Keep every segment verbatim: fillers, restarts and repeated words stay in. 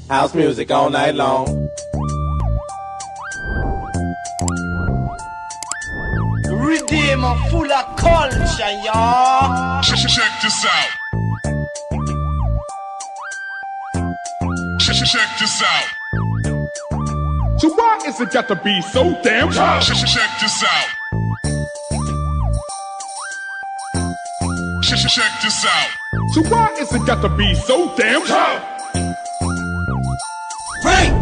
House music all night long. Redeem full of culture, y'all. Check, check this out. Check, check this out. So why is it got to be so damn tough? Check, check this out. Check, check this out. So why is it got to be so damn tough? Frank!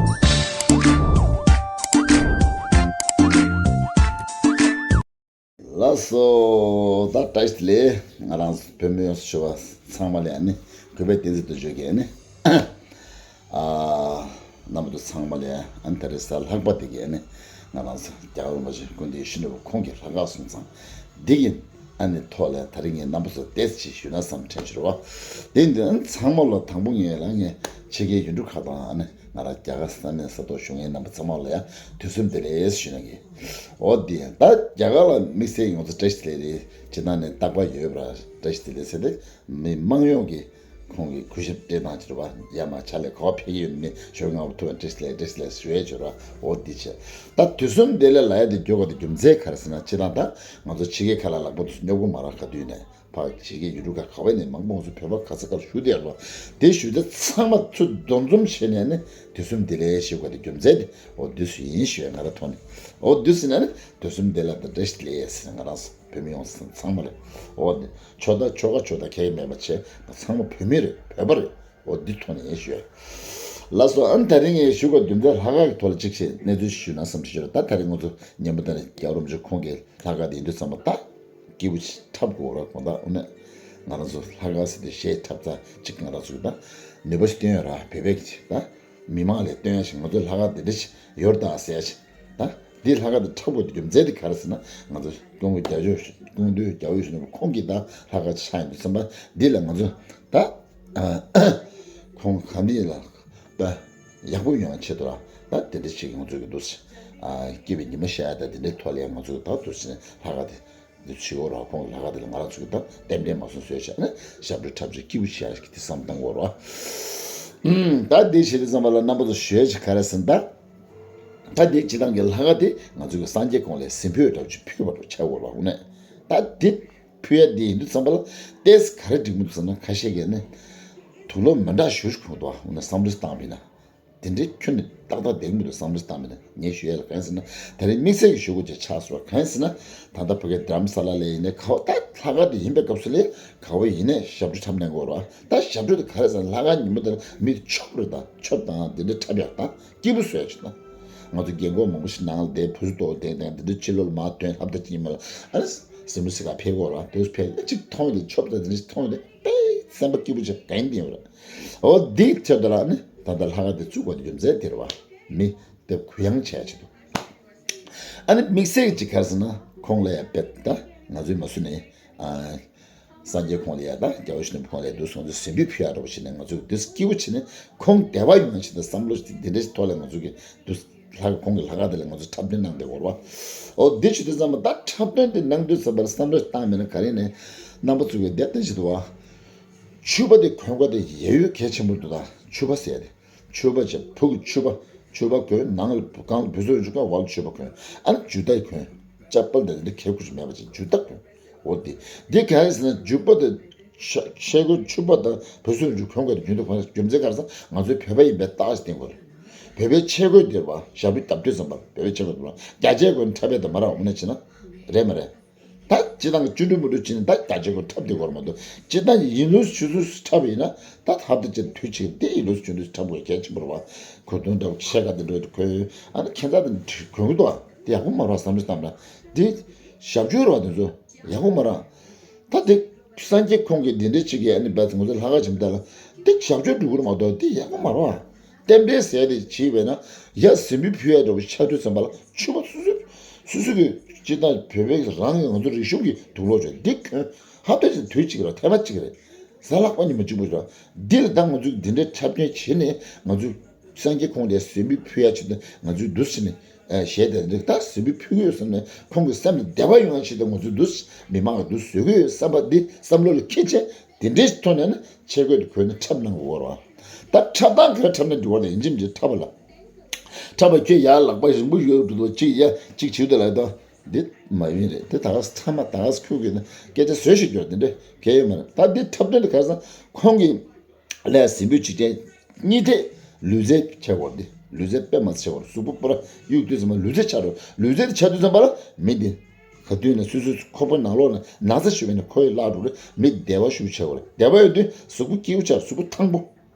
ལགས་སོ། ད་བཀྲ་ཤིས་བདེ་ལེགས། ང་རང་བོད་མི་ཡོངས་སུ་ཞུ་བ་ཚང་མ་ལ་ཨ་ནི་གུས་པའི་བསྟན་འཛིན་དུ་བརྗོད་ཀྱི་ཨ་ནི། ཨ། རྣམ་པ་ཚོ་ཚང་མ་ལ་ཨ་ནི་ད་རེས་གཟའ་ལྷག་པ་དེ་གི་ཨ་ནི་ང་རང་ཚོ་རྒྱལ་བ་རིན་པོ་ཆེ་ཀུན་འདུས་ཡིད་བཞིན་ནོར་བུ་ཁོང་གི་ལྷག་དཀར་གསུང་ཚངས་འདི་གི་ཨ་ནི་ཐོག་ལ་ད་རིང་ངས་རྣམ་པ་ཚོ་ཏོག་ཙམ་ཞུས་ན་བསམ་དྲན་བྱུང་བ། དེ་འདི་ཨ་ནི་ཚང་མ་ལ་དང་པོ་ངས་ལ་ངས་ཕྱི་རྒྱལ་ཡུལ་གྲུ་ཁག་དང་ཨ་ནི་ང་རང་རྒྱ་གར་ས་གནས་ས་ཐོག་བཞུགས་མཁན་རྣམ་པ་ཚང་མ་ལ་ཡང་དུས་གསུམ་བདེ་ལེགས་ཞུ་ན་གི། འོ་དེ་ད་རྒྱ་གར་ལ་དམིགས་བསལ་ང་ཚོ་བཀྲ་ཤིས་བདེ་ལེགས་རེད། སྤྱིར་བཏང་ནས་རྟག་པར་ཡོད་པ་ར་བཀྲ་ཤིས་བདེ་ལེགས་ཟེར་ཏེ་མི་དམངས་ཡོངས་ཀྱིས་ཁོང་གི་གུས་ཞབས་སྤྲད་གནང་ཕྱིར་བ་ཡ་མ་ཆ་ལས་ག་བ་ཕེབས་ཀྱི་ཡོད་ནི་ཞོགས་ང་བ་ཐུབ་པ་བཀྲ་ཤིས་བདེ་ལེགས་བཀྲ་ཤིས་བདེ་ལེགས་ཞུ་ཡས་བྱོས་ར། འོ་དེ་བྱས་ད་དུས་གསུམ་བདེ་ལེགས་ལ་ཡ་དེ་འགྱུར་བ་དེ་རྒྱུ་མཚན་ག་རེ་ཟེར་ན་སྤྱིར་བཏང་ད་ང་ཚོ་ཕྱི་རྒྱལ་ཁག་ལ་ལག་པ་དུ་སྙོབ་གི་མ་ར་ག་དུས་ནས། ཕར་ཕྱི་རྒྱལ་ཡུལ་གྲུ་ཁག་ག་བ་ནས་མང་པོ་ང་ཚོ་བོད་པ་ག་ས་ག་ལ་བཞུགས་བསྡད་ཡོད་རེད་བ། དེ་བཞུགས་དེ་ཚང་མ་ཚུར་འདུ་འཛོམས་བྱས་ནས་ནི་དུས་གསུམ་བདེ་ལེགས་ཞུ་དགོས་དེ་རྒྱུ་མཚན་དེ་འོ་དུས་སུ་ཡིན་ཞུ་ཡ་ང་ར་ཐོག་ནས་འོ་དུས་སུ་ན་ནི་དུས་གསུམ་བདེ་ལེགས་དང་བཀྲ་ཤིས་བདེ་ལེགས་ཟེར་ང་རང་ཚོ་བོད་མི་ཡོངས་སུ་ཚང་མ་ལ་འོ་དེ་ཆོས་ད་ཆོལ་ཁ་ཆོས་ད་ཁྱད་མེད་པ་བྱས་ང་ཚང་མ་བོད་མི་རེད་བོད་པ་རེད། འོ་འདི་ཐོག་ནས་ཡིན་ཞུ་ཡ། ལགས་སོ། ཨ་ནི་ད་རིང་ངས་ཞུ་དགོས་རྒྱུ་མཚན་ལྷག་དཀར་གྱི་ཐོག་ལ་གཅིག་བྱས་གནས་ཚུལ་ཞུས་ན་བསམ་ཞུ་ར། ད་ད་རིང་ང་ཚོ་ཉན་པ་ད་ནི་རྒྱལ་བ་རིན་པོ་ཆེ་ཁོང་གི་ལྷག་དཀར་དེ་ཡིན་དུས་ཙམ་པ་ད། སྐྱིད་པོ་ཅིག་འཁྲབ་དགོས་ར་དགོངས་དག་འོ་ན། ང་རང་ཚོ་ལྷག་དཀར་ཟེར་དེ་གཞས་འཁྲབ་ཚར་གཅིག་ང་རང་ཚོ་གི་ད། ནུས་པ་ཞིག་བཏོན་ཡོད་ར་བོད་པའི་གི་ད། མི་མང་ལ་བཏོན་ཡ་ཞིག་ང་ཚོ་ལྷག་དཀར་དེ་འདྲ་ཞིག་ཡོད་ད་ཟེར་ཡ་ཞིག་ད། འདི་ལྷག་དཀར་དེ་འཁྲབ་དགོས་དེ་རྒྱུ་མཚན་དེ་ག་རེ་ཟེར་ན་ང་ཚོ་ཀྲུང་གོ་རྒྱལ་ཁབ་སྐུ་མདུན་རྒྱལ་བ་ཡིད་བཞིན་ནོར་བུ་ཁོང་གི་ད་ལྷག་དཀར་ཆགས་ཡིན་དུས་ཙམ་པ་འདི་ལ་ང་ཚོ་ད། ཁོང་ག་འདི་ལ་ད་ཡག་པོ་ཡོང་ཆེད་དུ་ལ་ད་དེ་འདྲ་ཞིག་ང་ཚོ་གི་འདུག་སྐྱིད་པའི་ཉི་མ་ཤར་ཡ་ད་དེ་འདྲའི་ཐོག་ལ་ཡང་ང་ཚོ་གི་ད་འདུག་ཟེར་ནས་ལྷག་དཀར་དེ། འདི་བྱེད་འོ་ར་ཁོང་ལྷག་དཀར་དེ་ལ་ང་རང་ཚོ་གི་ད་རྟེན་འབྲེལ་མ་སོང་བཟོས་བྱས་ནས་ཞབས་བྲོ་འཁྲབ་བྱས་སྐྱིད་པོ་བྱས་ཀྱི་དེ་བསམ་བཏང་དགོས་ར། ད་འདི་བྱེད་དུས་ཙམ་པ་ལ་རྣམ་པ་ཚོ་ཞུ་ཡ་ཅིག་ག་རེ་ཟེར་ན་ད། ད་འདི་སྤྱི་བཏང་གི་ལྷག་དཀར་དེ་ང་ཚོ་གི་སངས་རྒྱས་ཁོང་ལ་གཟིམ་ཕུག་འདྲ་བོ་ཅིག་ཕུལ་བ་འདྲ་བོ་ཆགས་འོ་ར་འོ་ནས་ད་འདི་ཕུལ་ཡ་འདི་ཡིན་དུས་ཙམ་པ་ལ་ཏེས་ག་རེ་འགྲིག་མི་འདུག་ཟེར་ན་ཁ་ཤས་ཀྱིས་ནི་དུག་ལོག་མི་འདྲ་ཞུ་ཞུ་གོ་འདུག་འོ་ན་བསམ་བློ་བཏང་བ་ཡིན་ན། དེ་འདྲའི་ཁྱོན་ནས་ཏག་ཏག་བསྡད་མི་འདུག་བསམ་བློ་བཏང་མི་འདུག་ངས་ཞུ་ཡ་ལ་གང་ཟེར་ན་ད་རེས་དམིགས་བསལ་གྱི་ཞུ་དགོས་ཅིག་ཆགས་སོང་བ་གང་ཟེར་ན་ད་ལྟ་ཕ་གི་དྷ་རམ་ས་ལ་ལ་ཡིན་ནའི་ག་བ་ད་ལྷག་དཀར་དེ་ཡིན་པའི་སྐབས་སུ་ལས་ག་བ་ཡིན་ནའི་ཞབས་བྲོ་འཁྲབ་གནང་དགོས་རེད་བ། ད་ཞབས་བྲོ་དེ་ག་རེ་ཟེར་ན་ལྷག་དཀར་ཉིན་མོ་དེར་མི་དེ་ཆོབ་རེད། ད་ཆོབ་དང་དེ་འདྲ་འཁྲབ་ཡག་ད་སྐྱིད་པོ་བཟོ་ཡག་ཅིག་ད་ང་ཚོ་རྒན་གོག་མང་པོ་ཞིག་ནང་ལ་བསྡད་བུ་གུ་ཏོ་དེང་དེང་དེ་འདྲ་ཕྱི་ལོགས་ལ་མར་ཐོན་ལྷབ་ད་ཅིག་ཉིན་མོ་ལ་ཨ་ནི་སིམ་རུ་སི་ག་ཕེབས་དགོས་རེད་བ། དེ་ཕེབས་ཨ་ཅིག་མཐོང་དེ་ཆོབ་ད་དེ་འདྲ་ཅིག་མཐོང་དེ་དཔེ་སེམས་པ་སྐྱིད་པོ་བྱེད་གང་ཡིན་ཡོད་རེད། འོ་འདི་ཆེད་དུ་ར་ནི་ད་ལྟ་ལྷག་དཀར་དེ་བཙུགས་དགོས་དེ་རྒྱུ་མཚན་དེ་རེད་བ། མི་དེ་གུ་ཡངས་བྱས་ཆེད་དུ། ཨ་ནི་དམིགས་བསལ་གྱི་ག་རེ་ཟེར་ན་ཁོང་ལ་ཡ་དཔེ་ད་ང་ཚོའི་མ་སུ་ནས་ཨ་སངས་རྒྱས་ཁོང་ལ་ཡ་ད་རྒྱལ་བ་ཡིད་བཞིན་ནོར་བུ་ཁོང་ལ་ཡ་འདུག་སོང་ཚེ་གཟིམ་ཕུག་ཕུལ་ཡག་འདྲ་པོ་བྱས་ནས་ང་ཚོས་འདི་སྐྱིད་པོ་བྱས་ནས་ཁོང་བདེ་བ་ཡོང་ཡག་ཆེད་དུ་བསམ་བློ་འདི་འདྲའི་ཐོག་ལ་ང་ཚོ་གི་འདུག་ལྷག་ཁོང་གི་ལྷག་དཀར་དེ་ལ་ང་ཚོ་འཁྲབ་སྟོན་གནང་བསྡད་ཡོད་རེད་བ། འོ་འདི་བྱེད་དུས་ཙམ་པ་ད་འཁྲབ་སྟོན་དེ་གནང་དུས་ཙམ་པར་བསམ་བློ་བཏང་མེད་ན་ག་རེ་ནས་རྣམ་པ་ཚོ་གི་བསྡད་སྟངས་ཤིག་འདུག་བ། ཕྱུ་པ་དེ་གོན་དགོས་དེ་ཡ་ཡོད་གལ་ཆེན་པོ་འདུག་ད་ཕྱུ་པ་ཟེར་ཡ་དེ། ཕྱུ་པ་བྱས་ཕུག་གི་ཕྱུ་པ། ཕྱུ་པ་གོན་ནང་ལ་གང་ལ་བུ་སོ་ཡོད་ཀ་བ་ལ་ཕྱུ་པ་གོན་ཨ་ནི་ཇུ་ཏ་གོན། ཅ་པལ་དེ་འདི་གལ་ཁུར་ཞིག་མེད་པ་ཅིག་ཇུ་ཏ་གོན། འོ་དེ། འདི་ག་རེ་ཟེར་ན་ཇུ་པ་དེ། ཤ་ཤེལ་སྒོ་ཕྱུ་པ་དང་བུ་སོ་ཡོད་གོན་དགོས་དེ་རྒྱུན་དུ་གོན་རྒྱུ་མཚན་ག་རེ་ཟེར་ང་ཚོའི་བོད་པ་ཡིན་པའི་རྟགས་ཤིག་བསྟན་དགོས་རེད། བོད་པའི་ཆས་གོས་དེ་རེད་བ་ཞབས་བྲོ་བརྡབ་དུས་ཙམ་པ་བོད་པའི་ཆས་གོས་དེ་རེད་བ་རྒྱ་ཆས་གོན་འཁྲབ་པའི་དེ་མ་རག་འོ་ན་བྱས་ན། རེད་མ་རེད། ད་སྤྱིར་བཏང་གི་བཅུ་དྲུག་མུ་དྲུག་བྱས་ནས་ད་རྒྱ་ཆས་གོན་འཁྲབ་བསྡད་དགོས་རེད་མ་གཏོགས་སྤྱིར་བཏང་གི་ཡིན་ལུགས་ཆུ་ཚོད་སུ་འཁྲབ་པ་ཡིན་ན་ད་ཧབ་ཏ་ཅིག་དུས་གཅིག་དེ་ཡིན་ལུགས་ཆུ་ཚོད་འཁྲབ་དགོས་གལ་ཆེན་པོ་རེད་བ། གོས་ཐུང་འདྲ་བོ་ཤེལ་དཀར་དེ་འདྲ་དེ་གོན་ཨ་ནི་ཁྱད་མཚར་དེ་གོན་གི་འདུག་ཨ་དེ་ཡག་པོ་མ་རེད་བསམ་བློ་བཏང་ན་དེ་ཞབས་ཕྱི་རེད་བ་དེ་ཚོ་ཡག་པོ་མ་རེད། ད་དེ་སངས་རྒྱས་ཁོང་གིས་འདི་འདྲ་ཅིག་གིས་ཨ་ནི་བས་ང་ཚོ་ལྷག་དཀར་བྱེད་མི་ད་ལ་དེ་ཞབས་ཕྱི་འགྲོ་གི་རེད་མ་གཏོགས་དེ་ཡག་པོ་མ་རེད་བ། རྟེན་འབྲེལ་ཟེར་དེ་བྱས་པས་ན་ཡ་གཟིམ་ཕུག་ཕུལ་ཡ་འདྲ་བོ་ཆགས་དུས་ཙམ་པ་ལ་ཕྱུ་པ་སོ་སོ་སོ་སོ་གི་སྤྱིར་བཏང་བོད་པའི་རང་གི་ང་ཚོ་རིག་གཞུང་གི་དུག་ལོག་ཅོག་འདི་གོན་ཧ་ཏོ་ཅིག་དུས་གཅིག་ར་ཐེངས་མ་གཅིག་རེད། གཟའ་ལྷག་པ་ཉིན་མོ་གཅིག་པོ་ར་འདི་ལ་ད་ང་ཚོས་འདི་འདྲའི་འཁྲབ་སྟོན་བྱས་ནས་ང་ཚོས་སངས་རྒྱས་ཁོང་ལ་གཟིམ་ཕུག་ཕུལ་ཡ་ཆེད་དུ་ང་ཚོས་འདུག་ཟེར་ནས་གཞས་དེ་འདི་ད་གཟིམ་ཕུག་ཕུལ་གི་ཡོད་བསམ་ནས་ཁོང་གི་སེམས་ལ་བདེ་བ་ཡོང་ཡ་ཆེད་དུ་ང་ཚོས་འདུག་མི་མང་གི་འདུག་བཟོ་གི་ཡོད་བསམ་པ་འདི་བསམ་བློ་ལ་འཁྱེར་བྱས། དེ་འདྲའི་ཐོག་ནས་ནི་ཆས་གོས་དེ་གོན་ནས་འཁྲབ་གནང་དགོས་རེད་བ། ད་འཁྲབ་སྟངས་ག་འཁྲབ་ན་འགྲིག་པ་རེད། ཡིན་གཅིག་མིན་གཅིག་འཁྲབ་པ་ལ། འཁྲབ་པ་ཁྱོད་ཡར་ལག་པ་རིང་པོ་ཡོད་འགྲོ་འདུག་གཅིག་ཡ་གཅིག་བྱེད་དུ་ལ་ད་འདི་མ་ཡིན་རེད། དེ་ད་ག་ཚང་མ་ད་ག་ཁྱོད་ཀྱི་ན་སྐད་ཆ་བཟོས་ཤིག་སྐྱོར་དེ་འདྲ་གལ་ཡོད་མ་རེད། ད་འདི་འཁྲབ་སྟོན་དེ་ག་རེ་ཟེར་ན་ཁོང་གི་ལས་ཟིན་པོ་ཅིག་དྲན་གཉིས་ཐད་ལུས་རྩལ་བྱེད་དགོས། འདི་ལུས་རྩལ་དཔེ་མ་བྱེད་དགོས། གཟུགས་པོ་པུ་ར་གཡུག་དུས་ཙམ་པ་ལུས་རྩལ་ཆགས་འགྲོ། ལུས་རྩལ་དེ་ཆགས་དུས་ཙམ་པ་ལ་མི་འདི་ག་དུས་ནས་སོ་སོའི་ཁོག་པའི་ནང་ལོགས་ནས་ན་ཚ་ཞུ་བའི་ནས་ཁོ་ཡི་བརླག་འགྲོ་རེད། མི་བདེ་བ་ཞུ་བྱེད་དགོས་རེད། བདེ་བ་ཡོད་དུས་གཟུགས་པོ་སྐྱིད་པོ་ཆགས། གཟུགས་པོ་ཐང་པོ།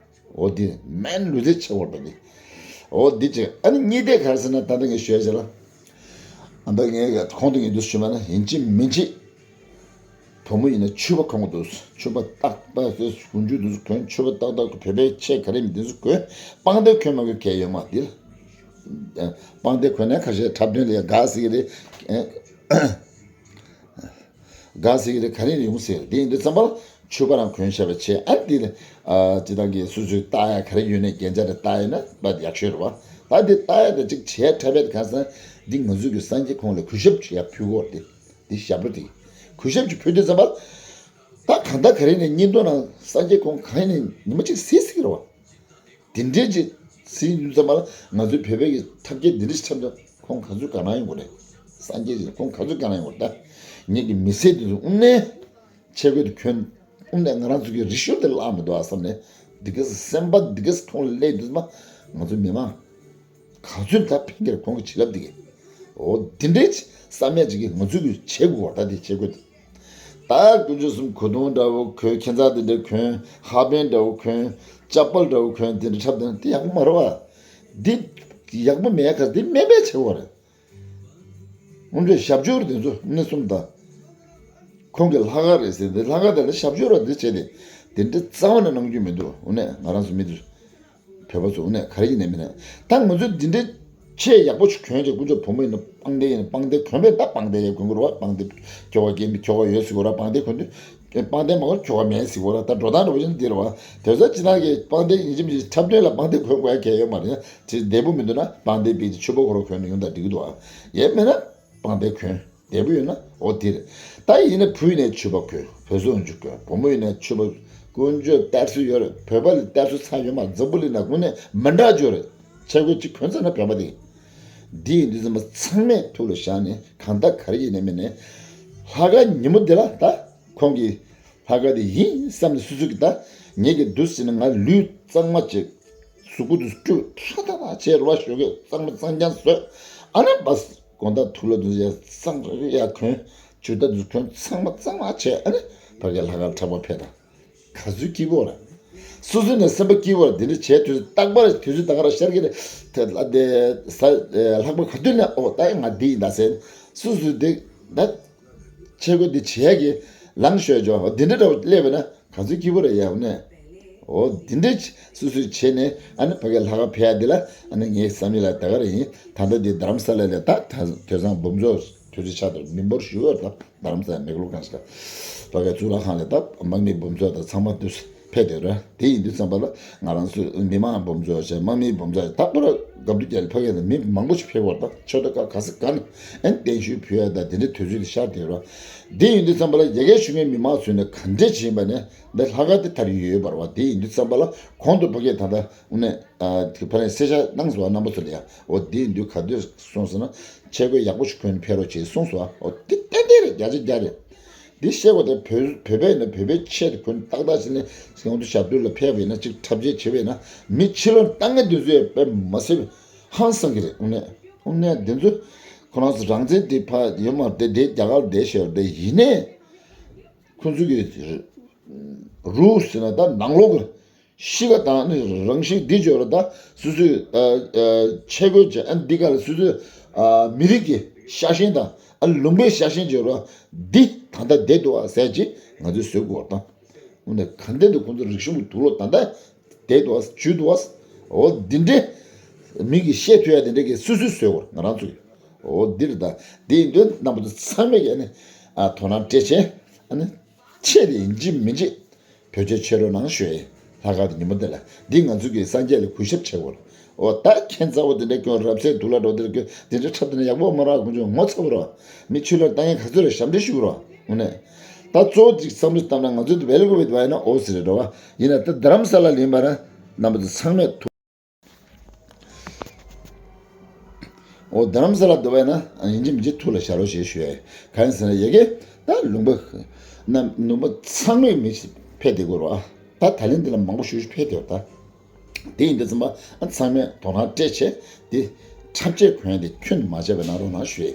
འོ་འདི་སྨན་ལུས་རྩལ་ཆེ་བར་དང་འདི། འོ་འདི་ཅིག་ཨ་ནི་གཉིས་ཐད་ག་རེ་ཟེར་ན་ད་ལྟ་ངས་ཞུ་ཡ་ཅིག་ལ། ཨ་ད་ངས་གོང་དུ་ངས་འདུག་ཞུ་མ་ན་ཡིན་གཅིག་མིན་གཅིག་བུ་མོ་ཡིན་ན་ཕྱུ་པ་གོན་དགོས་འདུག་ཕྱུ་པ་ཏག་ཏག་གོན་རྒྱུ་འདུག་གོན། ཕྱུ་པ་ཏག་ཏག་བོད་པའི་ཆས་ག་རེ་མི་འདུག་གོན། པང་གདན་གོན་མ་གོན་གལ་ཡོད་མ་འདི་ལ། པང་གདན་གོན་ན་ཁ་ཤས་འཁྲབ་སྟོན་ལ་ཡ་དགའ་ཟེར་གི་རེད། དགའ་ཟེར་གི་རེད། ག་རེ་ཡོང་ཟེར། དེ་ཡིན་དུས་ཙམ་པ་ལ་ཕྱུ་པ་རང་གོན་བྱས་པ་བྱས། ཨ་དེ་ལ་ཨ་སྤྱི་བཏང་གི་སོ་སོའི་ལྟ་ཡ་ག་རེ་ཡོད་ནས་རྒྱན་ཆ་རེ་ལྟ་ཡ་ན་པ་ཡག་ཤོས་རེད་བ། ད་དེ་ལྟ་ཡ་དེ་གཅིག་བྱས་འཁྲབ་ཡ་དེ་ག་ས་འདི་ང་ཚོ་གི་སངས་རྒྱས་ཁོང་ལ་གུས་ཞབས་ཅིག་ཡ་ཕུལ་དགོས་རེད། དེ་ཞབས་བྲོ་དེ་གུས་ཞབས་ཅིག་ཕུལ་དུས་ཙམ་པ་ལ་ད་གང་ལྟར་ག་རེ་ནས་བརྙན་ཐུང་ནང་སངས་རྒྱས་ཁོང་གང་ནས་ཉི་མ་གཅིག་གཟིགས་ཟིག་རེད་བ། དེ་འདྲའི་ཅིག་ཟིན་ཡུལ་ཙམ་པ་ལ་ང་ཚོའི་བོད་པའི་གི་ཐབས་མཁས་འདི་འདྲ་ཞིག་འཁྲབ་ན་ཁོང་ག་ཚོད་དགའ་སྣང་ཡོང་གི་རེད། སངས་རྒྱས་ཀྱིས་ཁོང་ག་ཚོད་དགའ་སྣང་ཡོང་གི་རེད། ད་ངེད་ཀྱི་མི་ཚེ་འདི་ཚོ་དངོས་གནས་ཆས་གོས་དེ་གྱོན་དངོས་གནས་ང་རང་ཚོ་གི་རིག་གཞུང་དེ་བརླག་མི་འདུག་ཨ་བསམ་ནས་འདི་ག་སེམས་པ་འདི་ག་མཐོང་ལ་སླེབས་དུས་ཙམ་པ་ང་ཚོ་མི་མང་ག་ཚོད་ད་ཕན་གྱི་རེད། ཁོང་གི་བྱིན་རླབས་འདི་གས། འོ་འདི་འདྲའི་བསམ་ཡས་ཅིག་གིས་ང་ཚོ་གི་བྱེད་དགོས་པ་ད་འདི་བྱེད་དགོས་ཏེ། ད་དཀོན་མཆོག་གསུམ་གོས་ཐུང་འདྲ་བོ་གོན། ཁྱད་མཚར་འདི་འདྲ་གོན། ཧ་པན་འདྲ་བོ་གོན། ཅ་པལ་འདྲ་བོ་གོན། འདི་འདྲ་འཁྲབ་དེ་འདི་ཡག་པོ་མ་རེད་བ། འདི་ཡག་པོ་མེད་ཁ་འདི་སྨན་པས་བྱེད་དགོས་རེད། དངོས་འབྲེལ་ཞབས་ཕྱི་རེད། འདི་ཚོ་གནས་གསུམ་དང་། ཁོང་གི་ལྷག་དཀར་རེད་ཟེར་འདི་ལྷག་དཀར་དེ་ལ་ཞབས་ཕྱི་རེད། འདི་བྱས་ཏེ་འདི་འདྲ་རྩ་བ་ནས་གནང་རྒྱུ་མི་འདུག་དངོས་གནས་ང་རང་ཚོ་མི་འདུག་བོད་པ་ཚོ་དངོས་གནས་ག་རེ་ཡིན་ནའི་མིན་ནའི་ད་ང་ཚོ་འདི་འདྲའི་ཆས་ཡག་པོ་ཞིག་གོན་བྱས། དཀོན་མཆོག་བུ་མོ་ཡིན་ན་པང་གདན་ཡིན་ན་པང་གདན་གོན་པས་ད་པང་གདན་ཡང་གོན་དགོས་རེད་བ། པང་གདན་ཁྱོ་ག་སྐྱེས་མི་ཁྱོ་ག་ཡོད་ཟེར་དགོས་རེད། པང་གདན་གོན་དུས་པང་གདན་མ་གོན་ཁྱོ་ག་མེད་ཟེར་དགོས་རེད། ད་འགྲོ་སྟངས་འདྲ་བོ་ཞིག་འདི་རེད་བ། དེ་ཚོ་སྤྱི་བཏང་གི་པང་གདན་ཡིན་གཅིག་མིན་གཅིག་འཁྲབ་སྟོན་ལ་པང་གདན་གོན་དགོས་ཡ་གལ་ཡོད་མ་རེད། ཅིག་བདེ་པོ་མི་འདུག་ན་པང་གདན་ཕུད་དེ་ཕྱུ་པ་ཁོ་རང་གོན་ནས་ཡོང་ད་འགྲིག་གི་འདུག་ཨ། ཡས་མེད་ན། པང་གདན་གོན་བདེ་པོ་ཡོད་ན་འོ་དེ་རེད། ད་ཡིན་ན་བུ་ཡིན་ནའི་ཕྱུ་པ་གོན། བོད་སོག་འཇུ་གོན། བུ་མོ་ཡིན་ནའི་ཕྱུ་པ། དཀོན་མཆོག་གཏེར་སྲོལ་ཡོད་རེད། བོད་པ་ལ་གཏེར་སྲོལ་ཚང་ཡོད་མ་རེད། འཛམ་བུ་གླིང་ན་དངོས་གནས་མི་འདྲ་ཅིག་ཡོད་རེད། ཆས་གོས་གཅིག་གོན་ཚར་ན་བོད་པ་དེ། འདི་ཡིན་དུས་ཙམ་པ་ཚང་མས་ཐུགས་ལ་བཞག་ནས་གང་ལྟར་ག་རེ་ཡིན་ནའི་མིན་ནའི་ལྷག་དཀར་ཉིན་མོ་འདི་ལ་ད་ཁོང་གི་ལྷག་དཀར་དེ་ཡིན་བསམ་ནས་སུ་སུ་གི་ད་ངེད་ཀྱི་འདུག་ཟེར་ནས་ང་ལུས་གཙང་མ་བྱས། གཟུགས་པོ་དེ་བཀྲུས་ཁྲ་ཐག་ཐག་བྱས་རེད་བ། ཞོགས་ཀས་གཙང་མ་གཙང་རྐྱང་བཟོས། ཨ་ནི་བ་དགོང་དག་དུག་ལོག་དེ་ཚོ་ཡ་གཙང་རེ་རེ་ཡ་གོན། ཇུས་ཏ་དེ་ཚོ་གོན། ཚང་མ་གཙང་མ་བྱས། ཨ་ནི་ཕ་གིའི་ལྷག་དཀར་འཁྲབ་པ་ཕེབས་དང་། ག་ཚོད་སྐྱིད་པོ་རེད། སོ་སོ་ནས་སེམས་པ་སྐྱིད་པོ་རེད། དེ་འདྲ་བྱས་དུས་རྟག་པར་དུས་ཚོད་ད་ག་རང་ཤར་གི་རེད། དེ་ལ་དེ་ས་ལྷག་པ་ག་དུས་ནས་ཨོ་ད་ང་འདི་ཡིན་ད་ཟེར། སོ་སོ་དེ་ད་ཆས་གོས་འདི་བྱས་གི་ལངས་ཤོད་ཅོ། འོ་འདི་འདྲ་འདྲ་བོ་སླེབས་པ་ན། ག་ཚོད་སྐྱིད་པོ་རེད་ཡ། འོ་ནས། འོ་འདི་འདྲས་སུ་སུ་བྱས་ནས་ཨ་ནི་ཕ་གིའི་ལྷག་དཀར་ཕེབས་ཡ་འདི་ལ་ཨ་ནི་ངའི་བསམ་ཡུལ་ལ་ད་ག་རེ་ཡིན། ད་ལྟ་འདི་རྡ་རམ་ས་ལ་ལས་ད་ད་དེང་སང་འབུམ་ཚོགས་དུས་ཚོད་ཆགས་འདུག་མི་འབོར་ཞུ་བར་ད་རྡ་རམ་ས་ལ་མེག་ལོ་གང་ཞིག་ཕ་གིའི་གཙུག་ལག་ཁང་ལ་ད་དམག་མི་འབུམ་ཚོགས་ད་ཚང་མ་དུས་ཕེབས་དེ་ར། དེ་ཡིན་དུས་ཙམ་པ་ལ་ང་རང་ཚོ་མི་མང་འབུམ་ཚོགས་བྱས། དམག་མི་འབུམ་ཚོགས་ད་པུ་ར་སྐབས་དུས་རྒྱལ་ཕ་གི་ལ་མི་མང་པོ་ཞིག་ཕེབས་བར་ད་ཆོས་ད་ཀ་ག་ས་ག་ནས་ཨན་བརྟན་བཞུགས་ཕུལ་ཡ་ད་དེ་འདྲའི་དུས་ཚོད་དེ་ཤར་དེ་ར། དེ་ཡིན་དུས་ཙམ་པ་ལ་རྒྱ་སྐད་ཤོད་མཁན་མི་མང་ཚོས་ནས་ག་འདྲས་བྱེད་པ་ནས་འདི་ལྷག་དཀར་དེ་དར་ཡོད་པ་རེད་བ། དེ་ཡིན་དུས་ཙམ་པ་ལ་གོང་དུ་ཕ་གིའི་ད་ལྟ་དངོས་གནས་ཕ་ནས་གསལ་བཤད་གནང་སོང་བ་རྣམ་པ་ཚོ་ལ་ཡ། འོ་དེ་ཡིན་དུས་ག་དུས་སོང་ཟེར་ན་ཆས་གོས་ཡག་པོ་ཞིག་གོན་ཕེབས་རོགས་བྱེད་གསུངས་སོང་བ། འོ་དེ་ཏན་ཏན་རེད། བརྒྱ་ཆ་བརྒྱ་རེད། འདི་བཤད་དགོས་ཏེ་བོད་བོད་པས་ནི་བོད་པའི་ཆས་དེ་གོན་ཏག་ཏག་བྱས་ནས་གོང་དུ་ཞབས་བརྟན་ལ་ཕེབས་པ་ཡིན་ན་ཅིག་འཁྲབ་ཆས་བྱས་པ་ཡིན་ན་མི་ཕྱི་ལོགས་ལྟ་མཁན་དེ་ཚོས་དཔེ་མ་སྲིད་ཧང་སང་གི་རེད། དངོས་གནས་དངོས་གནས་འདི་ཚོ་ཁོ་རང་ཚོ་རང་བཙན་དེ་ཕ་ཡོད་མ་རེད་དེ། རྒྱ་གར་བསྡད་ཤེས་རེད་དེ། ཡིན་ནའི་ཁོ་ཚོ་གི་རུ་ཟེར་ན་ད་ནང་ལོགས་ཀྱི་གཤིས་ཀ་དང་ནི་རང་གཤིས་འདི་བརྗོད་ར། ད་སོ་སོའི་ཨ་ཨ་ཆས་གོས་ཅན་ཨ་འདི་ག་ལ་སོ་སོའི་ཨ་མི་རིགས་ཀྱི་ཤ་ཞེན་དང་ཨ་ལུང་པའི་ཤ་ཞེན་བརྗོད་ར། འདི་ད་ལྟ་བསྡད་འདུག་ཨ་ཟེར་གྱི་ང་ཚོས་བཟོས་དགོས་པ་དང་། འོ་ན་ག་འདྲ་འདུག་ཁོང་ཚོ་རིག་གཞུང་གི་དུག་ལོག་ད་ལྟ་བསྡད་འདུག་ཨ་བཅུག་འདུག་ཨ། འོ་འདི་འདྲའི་མི་གིས་བཤད་ཐུབ་ཡ་དེ་འདྲ་གི་སོ་སོས་བཟོས་དགོས་ང་རང་ཚོ་གི། འོ་འདིར་ད་འདི་ཡིན་དུས་རྣམ་པ་ཚོ་ཚང་མས་ཀྱི་ཨ་ནི་ཨ་དོ་སྣང་སྤྲད་བྱས་ཨ་ནི་ཆེད་དུ་ཡིན་གཅིག་མིན་གཅིག་བོད་ཆས་ཕྱེད་རོགས་གནང་ཞུ་ཡས། ལྷག་དཀར་དེ་ཉིན་མོ་འདི་ལ་འདི་ང་ཚོ་གིས་སངས་རྒྱས་ལ་གུས་ཞབས་བྱེད་དགོས། འོ་ད་ཁྱད་མཚར་པོ་འདི་འདྲ་སྐྱོན་རབ་གསལ་དུག་ལ་འགྲོ་འདིར་སྐྱོན་འདི་འདྲ་འཁྲབ་འདི་ན་ཡག་པོ་མ་རག་དཀོན་མཆོག་ངོ་ཚ་པོ་རོ། མི་ཆོས་ལ་ལྟ་མཁན་ག་ཚོད་རེད་ཞབས་འདྲེན་ཞུ་རོ། འོ་ནས་ད་གཙོ་བོ་ཅིག་བསམ་བློ་བཏང་ན་ང་ཚོ་འདི་ཝེལ་ཀོ་བེད་བ་ཡིན་ན་འོ་ཟེར་རེད་རོ་བ། ཡིན་ན་ད་རྡ་རམ་ས་ལ་ལེན་པ་ན་ རྣམ་པ་ཚོ་ཚང་མས་ཐུགས། འོ་རྡ་རམ་ས་ལ་འདུག་པས་ན་ཡིན་གཅིག་མིན་གཅིག་ཐུགས་ལ་བཞག་རོགས་ཞེས་ཞུ་ཡ། གང་ཡིན་ཟེར་ན་ཡ་གི་ད་ལུང་པ་རྣམ་ལུང་པ་ཚང་མས་མི་ཕེབས་བསྡད་ཀྱི་ཡོད་རེད་བ། ད་ད་ལན་འདི་ལ་མང་པོ་ཞེ་པོ་ཕེབས་བསྡད་ཡོད་རེད་ད། དེ་ཡིན་དུས་ཙམ་པ་ཨ་ཚང་མས་དོ་སྣང་སྤྲད་བྱས་དེ་འཁྲབ་ཆས་གོན་དེ་ཁྱོན་ནས་མ་བྱས་པ་གནང་རོགས་གནང་ཞུ་ཡ།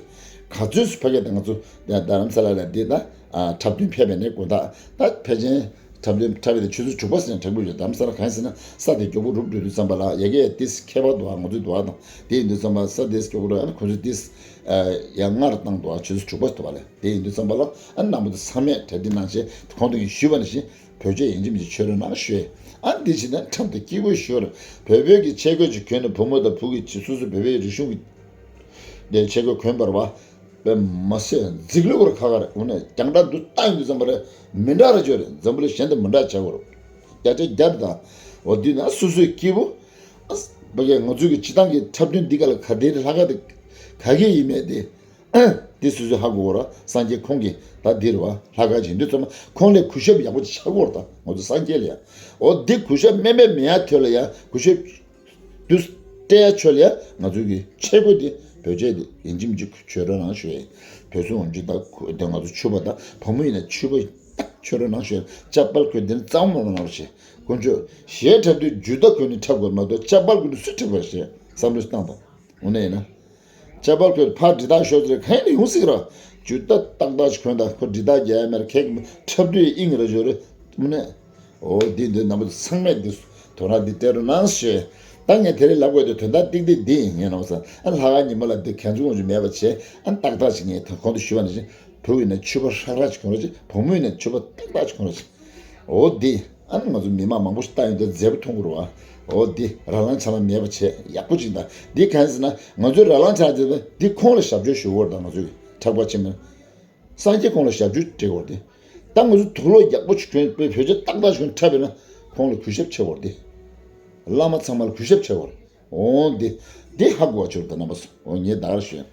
ག་ཚོད་སུ་ཕ་གི་ད་ང་ཚོ་རྡ་རམ་ས་ལ་ལ་འདི་ད་འཁྲབ་སྟོན་ཕེབས་པའི་ནས་དགོང་དག་ད་ཕལ་ཆེར་འཁྲབ་སྟོན་འཁྲབ་པའི་དེ་ཆུ་ཚོད་དྲུག་པ་ཟིན་འཁྲབ་ཀྱི་ཡོད། རྡ་རམ་ས་ལ་གང་ཡིན་ཟེར་ན་ས་དེ་མགྱོགས་པོ་རུབ་འགྲོ་དུས་ཙམ་པ་ལ་ཡ་གི་ཏིས་ཁྱད་པར་འདུག་ཨ། ང་ཚོའི་འདུག་ཨ་དང་དེ་ཡིན་དུས་ཙམ་པ་ས་དེས་མགྱོགས་པོ་རུབ་ཨ་ནི་ཁོ་ཚོས་ཏིས་ཡང་སྔར་བཏང་འདུག་ཨ། ཆུ་ཚོད་དྲུག་པ་འདུག་ཨ་ལས་དེ་ཡིན་དུས་ཙམ་པ་ལ་ཨ་ནི་རྣམ་པ་ཚོ་ཚང་མས་གྲ་སྒྲིག་གནང་བྱས་ཁོང་དུ་ཞུས་པ་ནང་བཞིན་བོད་ཆས་ཡིན་གཅིག་མིན་གཅིག་མཆོད་རོགས་གནང་ཞུས། ཨ་འདི་བྱས་ན་འཁྲབ་དེ་སྐྱིད་པོ་ཞུ་ར་བོད་བོད་ཀྱི་ཆས་གོས་ཅིག་གྱོན་ནས་བུ་མོ་དང་བུ་གི་ཆེ་སོ་སོ་བོད་པའི་རིག་གཞུང་གི་དེ་ཆས་གོས་གྱོན་པར་བ། པས་མ་ཟད་རྫིག་ལུག་ར་ཁ་ཁ་རེད། འོ་ནས་རྒྱང་བསྒྲགས་འདུག་བཏང་ཡོང་དུས་ཙམ་པ་རེད། མི་འདྲ་ར་བརྗོད་རེད། འཛམ་བུ་གླིང་གཞན་དང་མི་འདྲ་བྱ་དགོས་རེད། རྒྱ་ཆེ་རྒྱ་རེད་ད། འོ་དུས་ན་སོ་སོའི་སྐྱིད་པོ། ཨ་ཕ་གིའི་ང་ཚོའི་གི་སྤྱི་བཏང་གི་འཁྲབ་སྟོན་འདི་ག་ལ་ག་དེ་རེད་ལྷག་ག་དེ་ག་གེ་ཡིན་མེད་དེ། དེ་སོ་སོས་ཧ་གོ་གོ་ར་སངས་རྒྱས་ཁོང་གིས་ད་འདི་རེད་བ་ལྷག་ག་བྱེད་དུས་ཙམ་པ་ཁོང་ལས་གུས་ཞབས་ཡག་པོ་ཅིག་བྱ་དགོས་རེད་ད། ང་ཚོ་སངས་རྒྱས་ལ་ཡ། འོ་འདི་གུས་ཞབས་དམན་པས་མེད་ཡ་ཐོས་ལ་ཡ་གུས་ཞབས། དུས་སྤྲད་ཡ་ཆོད་ལ་ཡ་ང་ཚོའི་གི་ཆས་གོས་དེ་བོད་ཆས་དེ་ཡིན་གཅིག་མིན་གཅིག་མཆོད་རོགས་གནང་ཞུ་ཡ། བོད་སྲུང་འོ་འཇུ་དང་དེ་ང་ཚོ་ཕྱུ་པ་དང་བུ་མོ་ཡིན་ན་ཕྱུ་པ་མཆོད་རོགས་གནང་ཞུ་ཡ། ཅ་པལ་གོན་དེ་ནི་གཙང་མ་མ་གནང་རོགས་བྱེད། དཀོན་མཆོག་གཞས་འཁྲབ་དུས་ཇུ་ཏ་གོན་ནས་འཁྲབ་དགོས་མ་གཏོགས་ཅ་པལ་གོན་ནས་སུས་འཁྲབ་དགོས་ཞེས་བསམ་བློ་བཏང་དང་། འོ་ན་ཡིན་ན། ཅ་པལ་གོན་ཕར་འདྲི་དག་ཤོར་ཚེ་གང་ཡིན་ཡོང་སྲིད་ར། ཇུ་ཏ་ཏག་ཏག་ཅིག་གོན་དང་ཁོ་འདྲི་དག་རྒྱག་ཡ་མེད་ར་ཁེག་འཁྲབ་དུས་དབྱིངས་ར་ཞོར་རེ། དེ་མིན་ན། འོ་འདི་འདི་རྣམ་པ་ཚོ་ཚང་མས་འདི་དོ་སྣང་འདི་སྤྲད་རོགས་གནང་ཞེས། ད་ངས་དེ་རིང་ལབ་དགོས་དུས་དོན་དག་ཏིག་ཏིག་འདི་ཡིན་ངས་རྣམ་པ་ཚོ་ཨ་ལྷག་དཀར་ཉི་མ་ལ་འདི་གན་ཚུགས་འོང་ཅིག་མེད་པ་བྱས་ཨ་ཏག་ཏག་ཅིག་ངས་གོང་དུ་ཞུས་པ་ནང་བཞིན་བུ་ཡིན་ན་ཕྱུ་པ་ཧྲག་ཧྲག་ཅིག་གོན་རོགས་ཅིག་བུ་མོ་ཡིན་ན་ཕྱུ་པ་ཏག་ཏག་ཅིག་གོན་རོགས་ཅིག་འོ་འདི་ཨ་ནི་ང་ཚོ་མི་མང་མང་པོ་ཞིག་ལྟ་ཡོང་དུས་མཛེས་པོ་མཐོང་གི་རེད་བ། འོ་འདི་ར་ལང་ཆ་ལང་མེད་པ་བྱས་ཡག་པོ་ཅིག་ད་འདི་གང་ཟེར་ན་ང་ཚོའི་ར་ལང་ཆ་ལང་དེ་འདི་ཁོང་ལ་ཞབས་ཕྱི་ཞུ་བོར་དང་ང་ཚོའི་གྲགས་པ་ཆེན་མོ། སངས་རྒྱས་ཁོང་ལ་ཞབས་ཕྱི་སྤྲད་དགོས་ཏེ། ད་ང་ཚོ་དུག་ལོག་ཡག་པོ་ཞིག་གྱོན་པའི་བོད་ཆས་ཏག་ཏག་ཞིག་གྱོན་འཁྲབ་པས་ན་ཁོང་ལ་གུས་ཞབས་བྱེད་དགོས་ཏེ། བླ་མ་ཚང་མ་ལ་གུས་ཞབས་བྱེད་དགོས། འོང་འདི། འདི་ཧ་གོ་བ་ཆོར་ད་རྣམ་པ་སོ། འོ་ངས་ད་གར་ཞུས།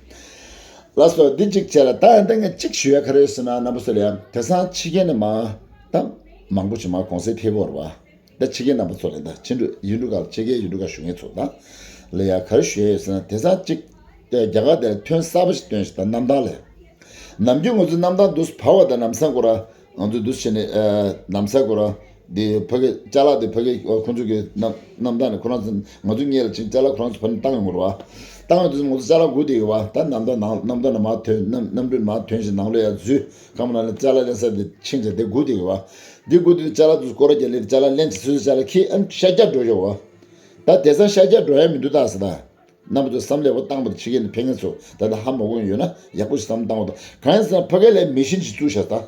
ལགས་སོ་འདི་གཅིག་བྱས་ལ་ད་ཡང་ད་ངས་གཅིག་ཞུ་ཡ་ག་རེ་ཡོད་ཟེར་ན་རྣམ་པ་སོ་ལ་ཡང་དེང་སང་ཕྱི་རྒྱལ་ནས་མ། ད། མང་པོ་ཞིག་མ་གོང་གསལ་ཐེབས་ཀྱི་ཡོད་རེད་བ། ད་ཕྱི་རྒྱལ་རྣམ་པ་ཚོ་ལ་ད་ཕྱི་འགྲོ་ཡུལ་འགྲོ་ག་ལ་ཕྱི་རྒྱལ་ཡུལ་འགྲོ་ག་ཞུ་མཁན་ཚོ་ད་ལ་ཡ་ག་རེ་ཞུ་ཡ་ཡོད་ཟེར་ན་དེང་སང་གཅིག་རྒྱ་གར་དེར་ཐོན་གསར་པ་ཞིག་བཏོན་ཞིག་ད་གནམ་ཐང་ལ། ནམ་རྒྱུན་ང་ཚོ་གནམ་ཐང་དུ་བབས་པ་དང་ལམ་སང་ཁོ་ར་ང་ཚོ་འདུ་བྱས་ནས་ལམ་སང་ཁོ་ར་དེ་ཕ་གི་ཅ་ལག་དེ་ཕ་གི་ཁོ་ཚོ་གི་གནམ་གནམ་ཐང་ནས་ཁོ་རང་ཚོ་ང་ཚོ་སྔོན་ལ་ཕྱིན་ཅ་ལག་ཁོ་རང་ཚོ་ཕ་ནས་བཏང་ཡོང་གི་རེད་བ། བཏང་ཡོང་དུས་ང་ཚོ་ཅ་ལག་སྒུག་བསྡད་ཡོད་བ། ད་གནམ་ཐང་ནང་གནམ་ཐང་ནས་མར་ཐོན་གནམ་གནམ་གྲུས་མར་ཐོན་ཞིག་ནང་ལོགས་ཡར་འཛུལ་ཁང་པ་ནང་ལ་ཅ་ལག་ལེན་ས་དེ་ཕྱིན་བྱས་དེ་སྒུག་བསྡད་ཡོད་བ། འདི་དགོས་དུས་ཅ་ལག་དུ་སྐོར་ར་རྒྱག་ལེ་ཅ་ལག་ལེན་ཅི་སུས་ཅ་ལག་ཁྱེར་ཨ་ཤར་རྒྱག་འགྲོ་ཡོད་བ། ད་དེང་སང་ཤར་རྒྱག་འགྲོ་ཡ་མི་འདུག་ད་ཟེར་ད། རྣམ་པ་ཚོ་བསམ་བློ་ཡག་པོ་བཏང་བ་དང་ཕྱི་རྒྱལ་ནས་ཕེབས་མཁན་ཚོ་ད་ལྟ་ཧ་མ་གོ་ཡོད་ན་ཡག་པོ་ཞིག་བསམ་བློ་བཏང་བ་དང་གང་ཡིན་ཟེར་ན་ཕ་གི་ལ་མི་ཤིན་ཅིག་བཙུགས་བཞག་ད།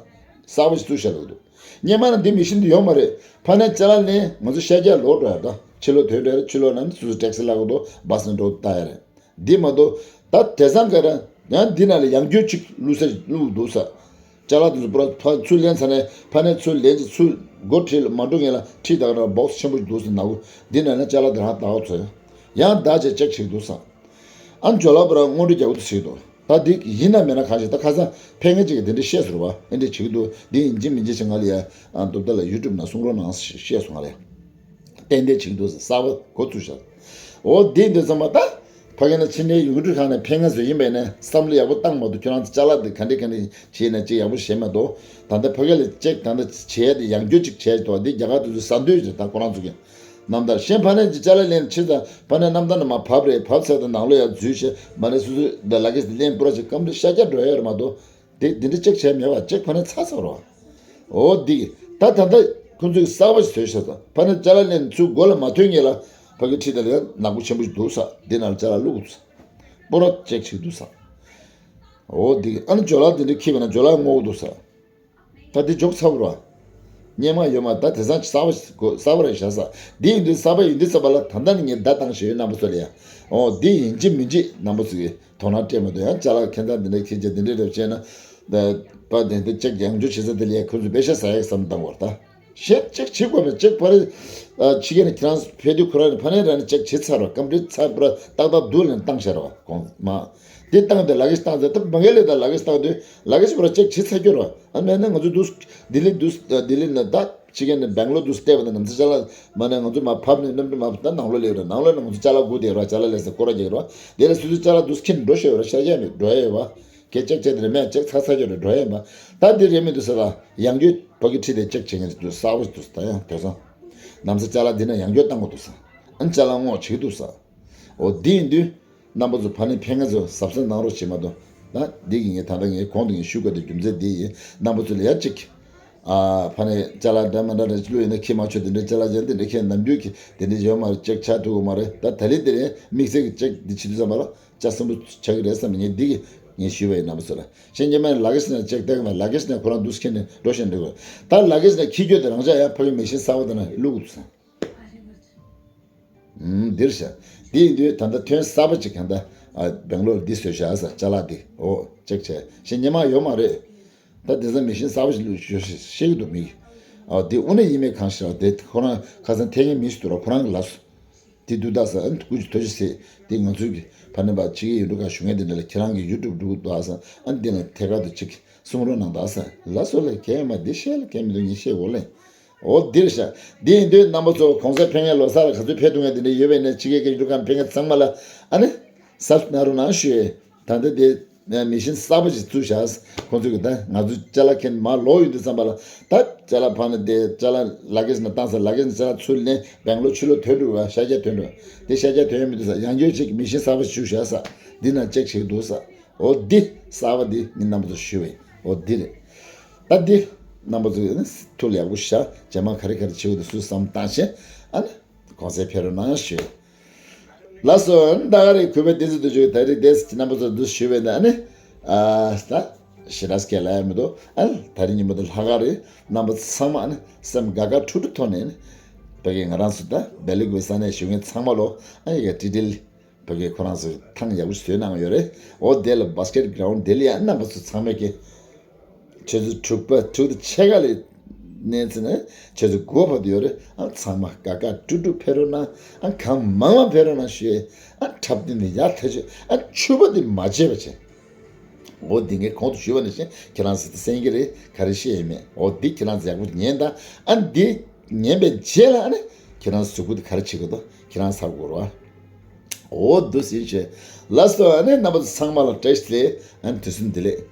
གསར་པ་ཞིག་བཙུགས་བཞག་ལ་འདུག་སྔོན་མ་ན་འདི་མི་ཤིན་ཅིག་ཡོད་མ་རེད། ཕ་ནས་ཅ་ལག་ལེན་ང་ཚོ་ཤར་རྒྱག་ལོག་འགྲོ་ཡ་ད་ཕྱི་ལོགས་དོན་འགྲོ་ཡ་ཕྱི་ལོགས་ན་ནི་སོ་སོ་ཊེག་སི་ལ་གོ་དོ་བ་སི་ནས་འགྲོ་ལྟ་ཡ་རེད། འདི་མ་གཏོགས་ད་དེང་སང་ག་རེ་ཡང་འདི་ན་ལ་ཡང་རྒྱུ་གཅིག་བླུགས་ས་བླུགས་འདུག་ས། ཅ་ལག་དེ་ཚོ་པུ་ར་ཕ་ཚུར་ལེན་ཚར་ནས་ཕ་ནས་ཚུར་ལེན་ཅིག་ཚུར་སྒོ་ཁྲིད་ལ་མ་འགྲོ་ངེས་ལ་ཁྲིད་ད་ག་ར་བོག་སི་ཆེན་པོ་ཞིག་འདུག་ས་ནག་པོ་འདི་ན་ལ་ཅ་ལག་དེ་རང་ལྟ་བ་ཚོ་ཡང་བདག་ཅིག་ཅེག་བྱེད་འདུག་ས། ཨ་ཇོ་ལགས་པུ་ར་དངོས་འབྲེལ་རྒྱག་གི་འདུག་ཟེར་འདུག་ད་འདི་ཡིན་ན་མེད་ན་གང་ཞིག་ད་ཁ་སང་ཕེབས་མཁན་ཅིག་གིས་དེ་འདྲ་བཤད་སོང་བ་ཨེ་འདྲ་བྱེད་ཀྱི་འདུག་འདི་ཡིན་གཅིག་མིན་གཅིག་ཅིག་ང་ལ་ཡ་ཨ་འདུག་ད་ལ་ཡུ་ཊུབ་ནང་གསུང་རོགས་གནང་ཞེས་བཤད་སོང་ང་ལ་ཡ། ཏན་ཏན་བྱེད་ཀྱི་འདུག་ཟེར་གསར་པ་འགོ་བཙུགས་བཞག་འོ་འདི་འདི་ཚང་མ་ད་ཕ་གི་ན་ཕྱི་ནས་ཡུལ་གྲུ་ཁག་ནས་ཕེབས་མཁན་ཚོ་ཡིན་པས་ན་བསམ་བློ་ཡག་པོ་བཏང་མ་ཐུབ། ཁྱོད་རང་ཚོ་ཅ་ལག་འདི་ག་འདྲ་ག་འདྲ་བྱས་ནས་ཅིག་ཡག་པོ་བྱས་མ་གཏོགས་ད་ལྟ་ཕ་གི་ལ་ཅེག་ད་ལྟ་བྱས་ཏེ་ཡང་བསྐྱར་ཅིག་བྱས་འདུག་འདི་རྒྱ་གར་དུ་ཚོ་ཟ་འདོད་ཅིག་ད་ཁོ་རང་ཚོ་གི་གནམ་ཐང་གཞན་ཕ་ནས་ཅིག་ཅ་ལག་ལེན་ཕྱིར་ད་ཕ་ནས་གནམ་ཐང་ནས་མར་བབས་རེད། བབས་ཚར་ད་ནང་ལོགས་ཡར་འཛུལ་བྱས་མ་ནས་སོ་སོའི་ད་ལ་གེ་ལེན་པུ་ར་ཅིག་སྐམ་རེ་ཤར་རྒྱག་འགྲོ་ཡ་རེད་མ་གཏོགས། དེ་འདི་འདྲ་ཅེག་བྱས་མེད་པ་ཅེག་ཕ་ནས་ཚར་ཚར་རོ། འོ་འདི་ད་ད་ལྟ་ཁོང་ཚོས་གསར་པ་ཞིག་བཟོས་ཤག་ས་ཕ་ནས་ཅ་ལག་ལེན་ཚུར་སྒོ་ལ་མ་ཐོན་ངེས་ལ་ཕ་གི་ཁྲིད་ད་ལ་ཡང་ནག་པོ་ཆེན་པོ་ཞིག་འདུག་ས་འདི་ནང་ལ་ཅ་ལག་བླུགས་འདུག་ས་པོ་ར་ཅེག་ཞིག་འདུག་ས། འོ་འདི་ཨ་ནི་ཇོ་ལགས་འདི་འདྲ་ཁྱེར་བ་ན་ཇོ་ལགས་ངོ་བོ་འདུག་ས། ད་འདི་འཇོག་ཚར་བ་ར། སྔོན་མ་ཡོད་མ་ད་དེང་སང་གསར་པ་ཞིག་གསར་པ་རེད་ཤག་ས། འདི་ཡིན་དུས་གསར་པ་ཡིན་དུས་གསར་པ་ལ་ད་ལྟ་ནས་ངས་བརྡ་བཏང་བཞིན་ཡོད་རྣམ་པ་ཚོ་ལ་ཡང་། འོ་འདི་ཡིན་གཅིག་མིན་གཅིག་རྣམ་པ་ཚོ་གིས། དོ་སྣང་སྤྲད་མ་ཐུབ་ཡང་ཅ་ལག་ཁྱད་མཚར་འདི་འདྲ་ཁྱེད་ཅག་འདི་འདྲ་རེ་བྱས་ན། པ་དེ་འདི་ཅེག་ཡང་བསྐྱར་བྱེད་ས་དེ་ལ་ཡང་ཁོ་ཚོ་པེ་ཤ་ཟ་ཡག་བསམ་བཏང་བར་ད། གཞན་ཅེག་བྱེད་དགོས་མེད་ཅེག་ཕ་རེ། ཕྱི་རྒྱལ་ནས་ཁྱེད་རང་ཕེབས་དུས་ཁོ་རང་ནས་ཕ་ནས་རང་ནས་ཅེག་བྱེད་ཚར་བ་སྐམ་རིད་ཚར་པུ་ར་ཏག་ཏག་བསྡུ་ལེན་བཏང་ཤར་བ་གོང་མ། དེ་བཏང་དེ་ལ་གེ་བཏང་ཚར་ད་མ་གེ་ལེ་ད་ལ་གེ་བཏང་དུས་ལ་གེ་པུ་ར་ཅེག་བྱེད་ཚར་རྒྱུ་ར་ཨ་མེད་ན་ང་ཚོ་འདུག་ལྡི་ལི་འདུག་ལྡི་ལི་ནས་ད། ཕྱི་རྒྱལ་ནས་སྦེང་ལོར་དུ་བལྟས་པ་ན་ནམ་ཚ་ཅ་ལག་མ་ནས་ང་ཚོ་མ་ཕབ་ནས་གནམ་གྲུ་མ་ཕབ་ད་ནང་ལོགས་སླེབས་ར། ནང་ལོགས་ནས་ང་ཚོ་ཅ་ལག་སྒུག་བསྡད་ར། ཅ་ལག་ལས་ས་སྐོར་ར་རྒྱག་ར། དེ་ལ་སོ་སོའི་ཅ་ལག་དུ་ཁྱེར་འགྲོ་ཤེས་ར། ཤར་རྒྱག་མེད་འགྲོ་ཡ་ཡོད་པ། ཁྱེད་ཅེག་བྱས་དེ་རེད་མེད་ཅེག་ཚར་ཚར་རྒྱག་ར་འགྲོ་ཡ་ཡིན་པ། ད་དེ་རེད་མི་འདུག་ས། ད་ཡང་སྐྱོད་ཕ་གི་ཁྲིད་དེ་ཅེག་བྱེད་མཁན་ཅིག་འདུག་གསར་པ་ཞིག་འདུག་ད་ཡང་དེང་སང་ནམ་ཚ་ཅ་ལག་འདི་ན་ཡང་སྐྱོད་བཏང་གི་འདུག་ས། ཨ་ཅ་ལག་སྔོག་བྱེད་ཀྱི་འདུག་ས། འོ་འདི་ཡིན་དུས། རྣམ་པ་ཚོ་ཕ་ནས་ཕན་ངེས་ཚོ་གཟབ་གཟབ་གནང་རོགས་བྱེད་མ་གཏོགས། ད་འདི་གི་ངས་ད་ལྟ་ངས་གོང་དུ་ངས་ཞུ་དགོས་དེ་རྒྱུ་མཚན་འདི་ཡིན། རྣམ་པ་ཚོ་ལ་ཡ་གཅིག་ཨ་ཕ་ནས་ཅ་ལག་འདྲ་མ་འདྲ་རེ་བླུགས་ཡོད་ན་ཁྱེད་མ་ཆོད་དེ་འདྲའི་ཅ་ལག་ཅན་དེ་འདྲ་ཁྱེད་ནམ་རྒྱུན་གྱི་དེ་འདྲ་ཡོད་མ་རེད། ཅེག་ཆགས་ཐུབ་ཀྱི་མ་རེད། ད་ད་ལི་དེ་རེད་དམིགས་བསལ་གྱི་ཅེག་འདི་བྱེད་དུས་ཙམ་པ་ལ་ཅ་གསོན་པོ་ཆགས་ཀྱི་རེད་བསམ་ནས་ངས་འདི་གི་ངས་ཞུས་པ་ཡིན། རྣམ་པ་ཚོ་ལ་ཤེས་ཉེ་མ་ལ་གེ་ཤི་ན་ཅེག་བལྟས་གི་མ་ལ་གེ་ཤི་ན་ཁོ་རང་འདུག་ཁྱེད་ནས་འགྲོ་ཤེས་འདྲི་དགོས། ད་ལ་གེ་ཤི་ན་ཁྱི་སྐྱོད་དེ་རང་ཅག་ཡང་ཕ་གི་མེ་ཤིན་གསར་པ་དེ་ན་བླུགས་དགོས་སོང་། ཨུམ། འདིར་བཞག་འདི་ཡིན་དུས་ད་ལྟ་ཐོན་གསར་པ་ཅིག་གང་ལྟར། ཨ་སྦེང་ལོར་འདི་བཟོས་བཞག་ས་ཅ་ལག་འདི། འོ་ཅེག་བྱས་ཤེས་ཉེ་མ་ཡོད་མ་རེད། ད་དེང་སང་མེ་ཤིན་གསར་པ་ཞིག་བླུགས་ཤོག་ཤེས་ཤེས་ཀྱི་འདུག་མི། ཨ་འདི་དངོས་གནས་ཡིན་མེད་གང་ཤེས་ར། དེ་ཁོ་རང་ཁ་སང་འཐེན་མཁན་མི་ཞིག་འདུག་ར། ཁོ་རང་གི་ལབ་སོང་། དེ་འདུག་ད་ས། ཨ་ནི་སྐུ་མཁྱེན་ཐུགས་རྗེ་ཆེ། དེ་ང་ཚོའི་གི་ཕ་ནས་པ་ཕྱི་རྒྱལ་ཡུལ་གྲུ་ཁག་བཞུགས་མཁན་དེ་འདྲ་ལ་ཁྱེད་རང་གི་ཡུ་ཊུབ་འདུག་ད་ས། ཨ་ནི་དེ་ལ་ཐད་ཀར་དུ་ཅིག་གསུང་རོགས་གནང་ད་ས། ལ་སོ་ལ་གལ་མ་འདི་བཤད་ལ་གལ་མི་འདུག་ངས་བཤད་འོ་ལེ། འོ་འདིར་བཞག་འདི་ཡིན་དུས་རྣམ་པ་ཚོ་གོང་ས་ཕེབས་མཁན་ལོ་གསར་ལ་ག་ཚོད་ཕེབས་ཐུབ་མཁན་དེ་འདྲ་ཡོད་པས་ན་ཕྱི་རྒྱལ་གྱི་ཡུལ་གྲུ་ཁག་ཕེབས་མཁན་ཚང་མ་ལ་ཨ་ནི་གཟབ་གནང་རོགས་གནང་ཞུ། ད་ལྟ་དེ་མེ་ཤིན་གསར་པ་ཞིག་བཙུགས་བཞག་ཁོང་ཚོས་གི་ད་ང་ཚོ་ཅ་ལག་འཁྱེར་མར་ལོག་ཡོང་དུས་ཙམ་པ་ལ་ད་ཅ་ལག་ཕར་ནས་དེ་ཅ་ལག་ལ་གེ་ཤི་ན་བཏང་ས། ལ་གེ་ཤི་ན་ཅ་ལག་ཚུར་ལེན། སྦེང་ལོར་ཕྱི་ལོགས་ཐོན་འགྲོ་བ། ཤར་རྒྱག་ཐོན་འགྲོ། དེ་ཤར་རྒྱག་ཐོན་ཡོང་མི་འདུག་ས། ཡང་སྐྱོད་ཅིག་མེ་ཤིན་གསར་པ་ཞིག་བཙུགས་བཞག་ས། འདི་ན་ཅེག་བྱེད་ཀྱི་འདུག་ས། འོ་འདི་གསར་པ་འདི་ངས་རྣམ་པ་ཚོ་ཞུ་བས་འོ་འདི་རེད། ད་འདི་རྣམ་པ་ཚོ་ཐུགས་ལ་ཡག་པོ་བཞག་རྗེས་མ་ག་རེ་ག་རེ་བྱེད་དགོས་འདུག་སུ་བསམ་བཏང་བྱས་ཨ་ནི་གོང་ཚད་ཕེབས་རོགས་གནང་ཞུ། ལགས་སོ། ཨ་ནི་ད་ག་རེ་གུས་པ་བསྟན་འཛིན་དུ་བཅུག་ད་རེས་དེ་རྣམ་པ་ཚོ་འདུ་ཞུ་བས་ན་ཨ་ནི་ཨ་ད་ཞེ་དྲག་སྐད་ལ་ཡ་མི་འདུག་ཨ་ནི་ད་རེས་ཉིན་མོ་འདི་ལྷག་ག་རེད། རྣམ་པ་ཚང་མ་ཨ་ནི་སེམས་དགའ་དགའ་སྤྲོ་སྤྲོ་ཐོག་ནས་ཨ་ནི་ཕ་གི་ང་རང་ཚོ་ད་སྦེལ་ཀོབ་ས་གནས་བཞུགས་མཁན་ཚང་མ་ལོ་ཨ་ནི་ཡ་ཏི་ཏིལ། ཕ་གི་ཁོ་རང་ཚོས་ཐང་ཡག་པོ་ཞིག་བཟོས་གནང་ཡོད་རེད། འོ་དེ་ལ་བྷ་སི་ཀེ་ཊི་གྷི་རའུན་ཌི་དེ་ལ་ཡང་རྣམ་པ་ཚོ་ཚང་མས་ཀྱི་ཆུ་ཚོད་དྲུག་པ་དྲུག་དང་ཕྱེད་ཀ་ལས་ནས་ཚེ་ནས་ཆུ་ཚོད་དགུ་བར་དུ་ཡོད་རེད། ཨ་ཚང་མ་དགའ་དགའ་སྤྲོ་སྤྲོ་ཕེབས་རོགས་གནང་། ཨ་གང་མང་མང་ཕེབས་རོགས་གནང་ཞུ། ཨ་འཁྲབ་སྟོན་དེ་ཡག་ཐག་ཆོད། ཨ་ཕྱུ་པ་དེ་མ་བརྗེད་པ་བྱས། འོ་འདི་ངས་གོང་དུ་ཞུས་པ་ནང་བཞིན་ཁྱེད་རང་ཚོ་དེ་གསན་གྱི་རེད། ག་རེ་བཤད་ཡོད་མེད། འོ་འདི་ཁྱེད་རང་ཚོ་ཡག་པོ་ཉན་དང་། ཨ་འདི་ཉན་པའི་རྗེས་ལ་ཨ་ནི་ཁྱེད་རང་གཟུགས་པོ་དེ་ག་རེ་བྱེད་དགོས་དོ་ཁྱེད་རང་ཚར་དགོས་རོགས། འོ་འདུག་ཟིན་བྱས། ལགས་སོ། ཨ་ནི་རྣམ་པ་ཚོ་ཚང་མ་ལ་བཀྲ་ཤིས་བདེ་ལེགས། ཨ་ནི་དུས་གསུམ་བདེ་ལེགས།